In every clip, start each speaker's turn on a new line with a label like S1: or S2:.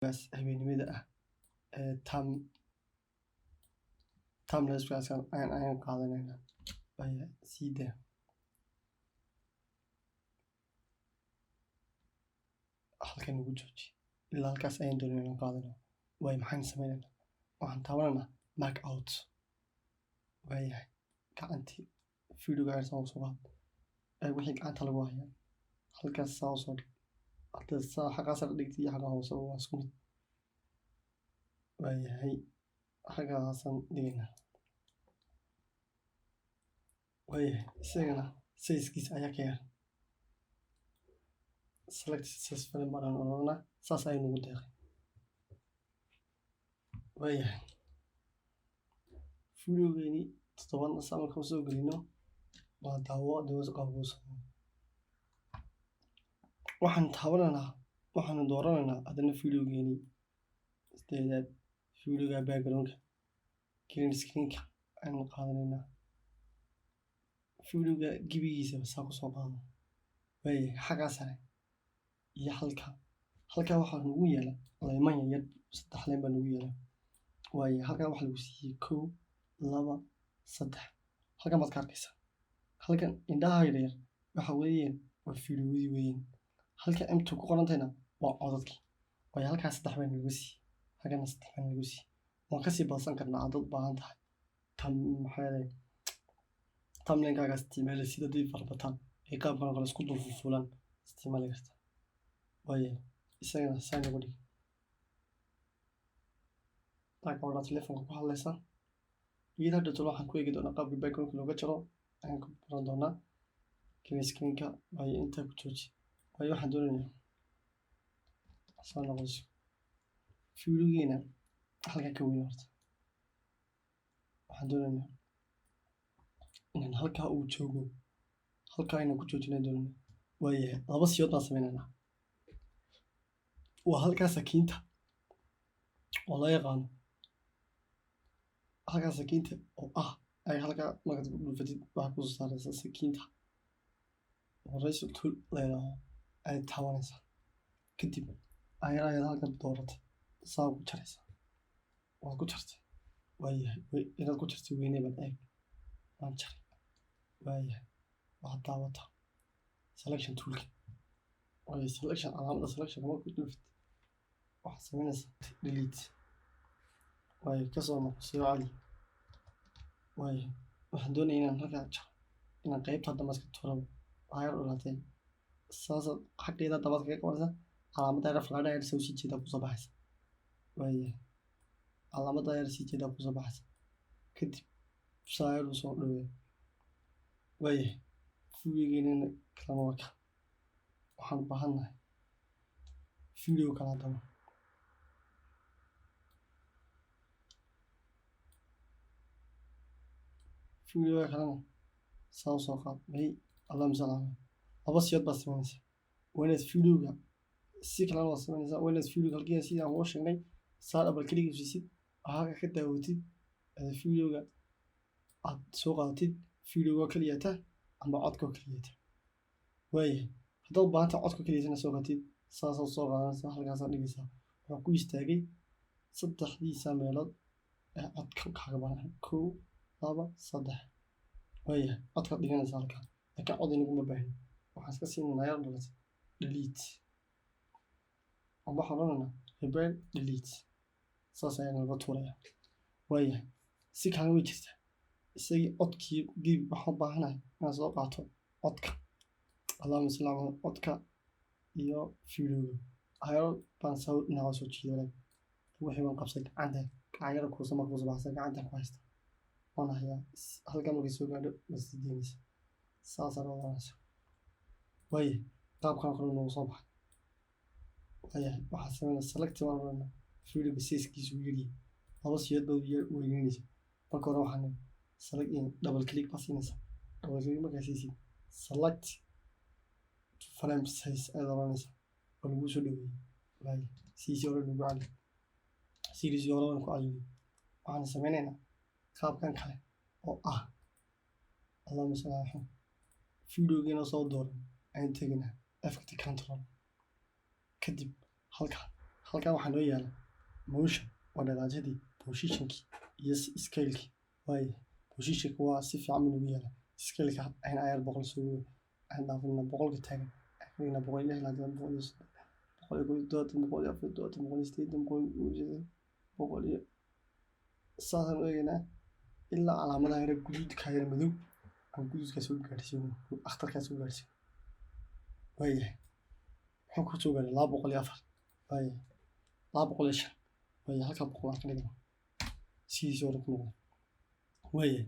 S1: Gaas habeenimada ah ee timelapse ayaan qaadanaynaa. Waayahay, sii daa. Halkan ugu jooji. Ilaa halkaas ayaan doonayna inaan qaadano. Waayo, maxaan sameynaynaa? Waxaan taabanaynaa mark out. Waayahay, gacantii videoga ayar saa usoo qaad. Ee wixii gacanta lagu hayaa halkaas saa usoo dhig. Hadda saa xaggaa sare dhigtay iyo xaggaa hoose waa isku mid. Waayahay, xaggaasaan dhigaynaa. Waayahay, isagana sizekiisa ayaa ka yar. Select size frame baan oranaa, saas ayuu nagu deeqay. Waayahay, videogeeni toddobaadna saa markaan soo gelino waa daawo dawada qaabkuusa. Waxaan taabanaynaa, waxaanu dooranaynaa haddana videogeeni sideedaad, videoga backgroundka green screenka ayaan qaadanaynaa. Videoga gebigiisaba saa kusoo qaado. Waayahay, xaggaa sare iyo halkaa waxaa nagu yaala layman yaryar, saddex line baa nagu yaala. Waayahay, halkan waxaa lagu siiyey kow, laba, saddex. Halkan baad ka arkaysaa. Halkan indhaha yaryar waxa weeyaan waa fiidiyowadii weeyaan. Halka M2 ku qorantayna waa codadkii. Waayo, halkaas saddex baa nagu siiyey, halkana saddex baa nagu siiyey. Waan kasii badsan karnaa haddaad u baahan tahay. Tan maxaa yeelay timelinekaaga isticmaali sida haddii farbataan ay qaabkan oo kale isku dul fuulaan isticmaali kartaa. Waayahay, isagana saa nagu dhig. Taa gabadha telefoonka ku hadlaysa. Iyada hadda tolo waxaan ku eegi doonaa qaabka backgroundka looga jaro ayaan ku baran doonaa green screenka. Waayo, intaa ku jooji. Waayo, waxaan doonayaa soo noqoso videogeena halkan ka weyn. Horta waxaan doonaynaa inaan halkaa uu joogo, halkaa inaan ku joojinaan doonaynaa. Waayahay, laba siyood baan sameynaynaa. Waa halkaa sakiinta oo loo yaqaano halkaa sakiinta oo ah ay halkaa markaad ku dhufatid waxaa kusoo saaraysa sakiinta razor tool la yidhaaho ayaad taabanaysaa. Kadib ayar ayaad halkan dooratay, saa ku jaraysaa. Waad ku jartay. Waayahay, inaad ku jartay weynee baad eeg. Waan jaray. Waayahay, waxaad taabataa selection toolka. Waayo, selection, calaamadda selection marka ku dhufatid waxaad sameynaysaa delete. Waayo, kasoo noqo, soo celi. Waayahay, waxaan doonaya inaan halkaa jaro, inaan qaybta dambe iska tuurabo. Waxaa yar dhalatay saasaad xaggeeda dabaad kaga qabanaysaa. Calaamadda yar falaadha yar soo sii jeedaa kusoo baxaysa. Waayahay, calaamadda yar sii jeedaa kusoo baxaysa. Kadib saa yar usoo dhaweey. Waayahay, videogeena kalena waa ka. Waxaan u baahannahay video kale haddaba. Videoga kalena saa usoo qaad. May Allahumma salli ala. Laba siyood baad sameynaysaa. Waa inaad videoga si kalena waad sameynaysaa. Waa inaad videoga halkii sidii aan kuu sheegnay saa double click u siisid, halka ka daawatid videoga aad soo qaadatid videoga keliyata ama codka keliyata. Waayahay, haddaad u baahan tahay codka keliyatana soo qaadatid, saasaad soo qaadanaysaa, halkaasaad dhigaysaa. Wuxuu ku istaagay saddexdiisa meelood ee codka kaaga baahan: kow, laba, saddex. Waayahay, codkaad dhiganaysaa halkaa, laakiin cod inaguma baahnin. Waxaan iska siinaynaa yar dhalatay delete ama waxaan odhanaynaa repair delete, saas ayaa nalaga tuuraya. Waayahay, si kalena way jirtaa. Isagii codkii gib waxaan u baahanahay inaan soo qaato codka. Allahumma salli ala codka iyo videoga ayar baan saa dhinaca soo jiiday. Walaal, wixii waan qabsay gacanta, gacan yar kuusa markuu soo baxsa gacanta ku haysta waan hayaa. Halkan markay soo gaadho waa sii deynaysa, saasaa loo oranaysa. Waayahay, qaabkan kale noogu soo baxay. Waayahay, waxaan sameynaa select baan oranaa. Videoga sizekiisu uu yaryahay, laba siyood baad weyneysaa. Marka hore waxaan select in double click baa siinaysaa. Double click markaa siisid, select to frame size ayaad oranaysaa, waa laguu soo dhaweeyey. Waayahay, siisii hore nagu celi, series hore waan ku celinay. Waxaan sameynaynaa qaabkan kale oo ah Allahumma salli ala Muhammad. Videogeena soo dooran ayaan tegaynaa effect control. Kadib halkan Halkan waxaa noo yaala motion, waa dhaqaajadii, positionkii iyo scalekii. Waaye positionka waa si fiican buu nagu yaala. Scaleka ayna ayar 100 soo aan dhaafina, 100-ka taagan aan ka dhignaa 160, 130, 171, 174, 180, 180, 100 iyo saasaan u eegaynaa ilaa calaamadaha yara guduudka, yara madow aan guduudkaa soo gaadhsiino, akhtarkaa soo gaadhsiino. Waayahay, muxuu ku soo gaaray? 204. Waayahay, 205. Waayahay, halkaa 100 aan ka dhigno, sidiisii hore ku noqdo. Waayahay,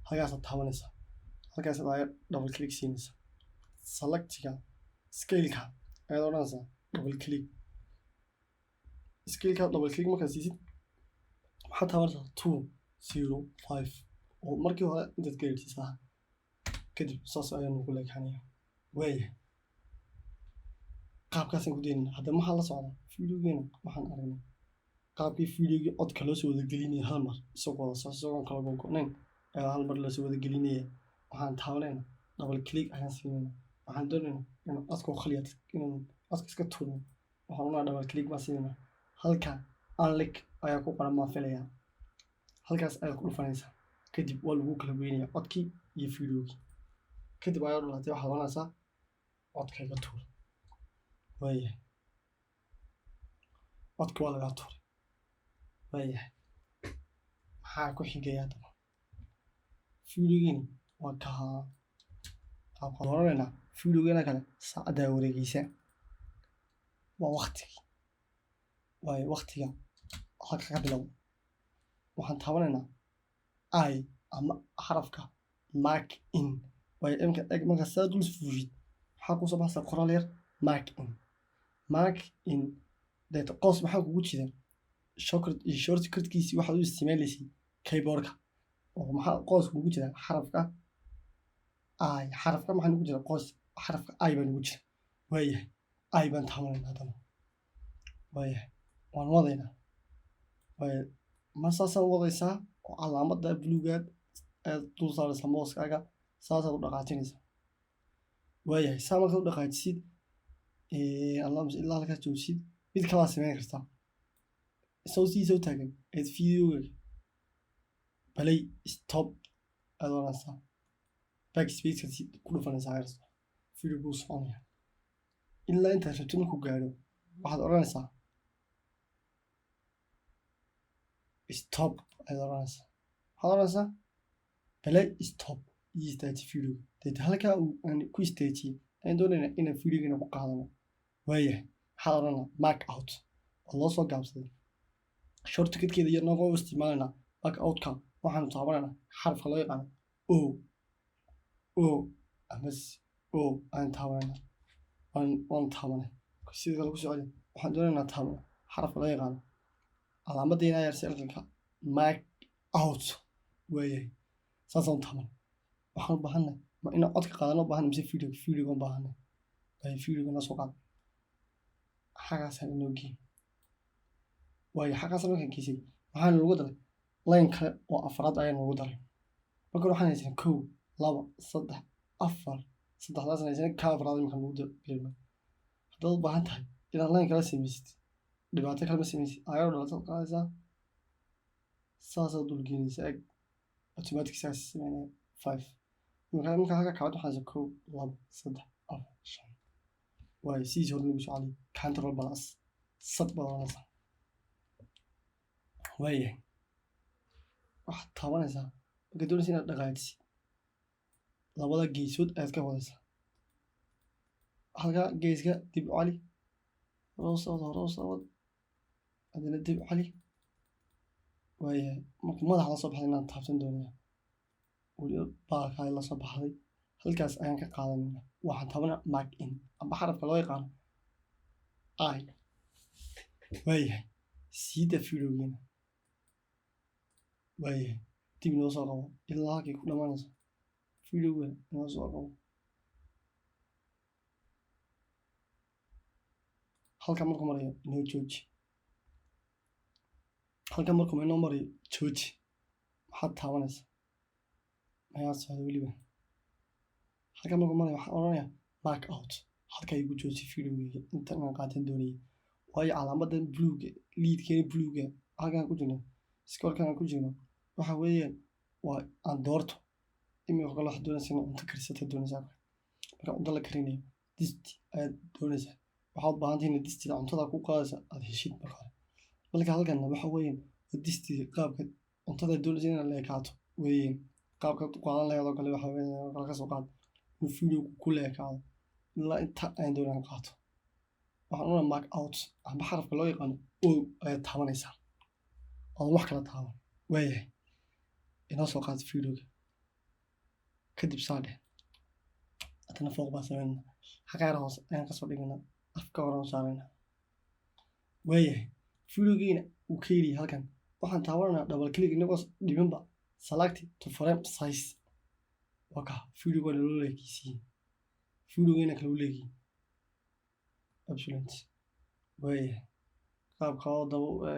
S1: halkaasaad taabanaysaa, halkaasaad ayar double click siinaysaa, selectiga scaleka ayaad odhanaysaa double click. Scaleka double click markaad siisid, waxaad taabanaysaa 205 oo markii hore intaad ka gaadhsiisaa. Kadib saas ayaa nugu leekaanaya. Waayahay, qaabkaasaan ku daynayna. Haddaba maxaa la socda videogeena? Waxaan aragnay qaabkii videogii codka loo soo wada gelinaya hal mar, isagoo wada soo, isagoon kala gogo'nayn ayaa hal mar loo soo wada gelinaya. Waxaan taabanayna double click ayaan siinayna. Waxaan doonaynaa inaan codka khaliya, inaan codka iska tuurno. Waxaan unaa double click baan siinayna. Halka unlink ayaa ku qoran baan filayaa, halkaas ayaad ku dhufanaysaa. Kadib waa lagu kala goynaya codkii iyo videogii. Kadib ayaa dhalatay, waxaad oranaysaa codka iga tuur. Waayahay, codka waa lagaa tuuray. Waayahay, maxaa ku xigaya haddaba? Videogeeni waa kaa qaabka dooranaynaa. Videogeena kale saacaddaa wareegeysa, waa waqtigii. Waayo, waqtiga halka ka bilow. Waxaan taabanaynaa I ama xarafka mark in. Waayo, imika eg, markaa saa dul fuushid, waxaa kusoo baxaysa qoraal yar, mark in, mark in. Deeta qoos maxaa kugu jira? Shortcutkiisii waxaad u isticmaalaysay keyboardka oo maxaa qoos kugu jira? Xarafka I. Xarafka maxaa nugu jira? Qoos xarafka I baa nugu jira. Waayahay, I baan taabanayna haddaba. Waayahay, waan wadaynaa. Waaya, ma saasaan wadaysaa oo calaamadda buluugaad ayaad dul saaraysaa mousekaaga, saasaad u dhaqaajinaysaa. Waayahay, saa markaad u dhaqaajisid, allahuma ilaa halkaas joogsid, mid kalaa samayn kartaa. Isagoo sidiisa u taagan ayaad videoga play stop ayaad oranaysaa, backspaceka ku dhufanaysaa, video buu soconaya ilaa intaad rabto. Markuu gaadho, waxaad odhanaysaa stop ayaad odhanaysaa. Waxaad odhanaysaa play stop, iyo istaaji videoga. Deeta halkaa uu aan ku istaajiyey ayaan doonaynaa inaan videogana ku qaadano. Waayahay, maxaad odhanaa? Mark out oo loo soo gaabsaday, shortcutkeeda iyo noogoo isticmaalaynaa. Mark outka waxaanu taabanaynaa xarafka loo yaqaano O, O ama O aan taabanayna. Waan taabanay. Sidoo kale ku socday, waxaan doonaynaa taabano xarafka loo yaqaano calaamadayna yar circleka, mark out. Waayahay, saasaan u taabanay. Waxaan u baahannahay ma inaan codka qaadano u baahanay mise video? Videoga u baahanay. Waayo, videoga noo soo qaad, xagaasaan inoo geey. Waayo, xagaasaan markaan geysay, maxaa noogu daray? Line kale oo afraad ayaa noogu daray. Marka hore waxaan haysanay kow, laba, saddex, afar. Saddexdaasaan haysanay, ka afraad imika nagu biirmay. Haddaad u baahan tahay inaad line kala samaysid, dhibaato kale ma samaysid, ayadoo dhibaato qaadaysaa, saasaad dul geynaysaa. Eg, automatic saas sameynaya. Five marka halka kaabad waxaan haysaa kow, laba, saddex, afar, shan. Waayo, sidiisii hore nagu soo celiy, control plus Z baad oranaysaa. Waayahay, waxaad taabanaysaa markaad doonaysa inaad dhaqaajisid, labada geesood ayaad ka wadaysaa. Halka geeska dib u celi, hore u soo wad, hore u soo wad, haddana dib u celi. Waayahay, marka madaxa la soo baxday inaan taabsan doonaya, weliba baalkaa la soo baxday, halkaas ayaan ka qaadanayna. Waxaan taabanaa mark in amba xarafka loo yaqaano I. Waayahay, siida videogeena. Waayahay, dib inoo soo qabo ilaa halkay ku dhamaanayso. Videogeena inoo soo qabo halka markuu marayo, inoo jooji. Halka markuu inoo marayo, jooji. Maxaad taabanaysaa? Mayaa socda weliba? Halka markuu marayo, waxaan odhanayaa mark out. Halka igu jooji videogeyga, inta inaan qaatan doonayay. Waayo, calaamadan bluega, liidkeena bluega halkan ku jirno, squarekan aan ku jirno, waxa weeyaan waa aan doorto. Iminka kale waxaad doonaysaa inaad cunto karsata doonaysaa. Marka cunto la karinayo, disti ayaad doonaysaa. Waxaad u baahan tahay inaad distida cuntada ku qaadaysa aad heshid marka hore. Marka halkan waxa weeyaan waa distida, qaabka cuntada doonaysa inaad leekaato weeyaan, qaabka u qaadan lahayd oo kale. Waxa weeyaan kale ka soo qaad inuu video ku leekaado ilaa inta ayaan doonaan qaato. Waxaan una mark out amba xarafka loo yaqaano O ayaad taabanaysaa oon wax kala taaban. Waayahay, inoo soo qaad videoga, kadib saa dheh. Haddana fooq baan sameynaa, xaqaar hoose ayaan kasoo dhignaa, afka horan saaraynaa. Waayahay, videogiina uu ka yidhi halkan waxaan taabananaa double click inagoo dhiminba select to frame size. Waa kaa videoga loo leekeysiiyey, videogiina kala u leegiyi. Absolute. Waayahay, qaabka oo daba u eeg.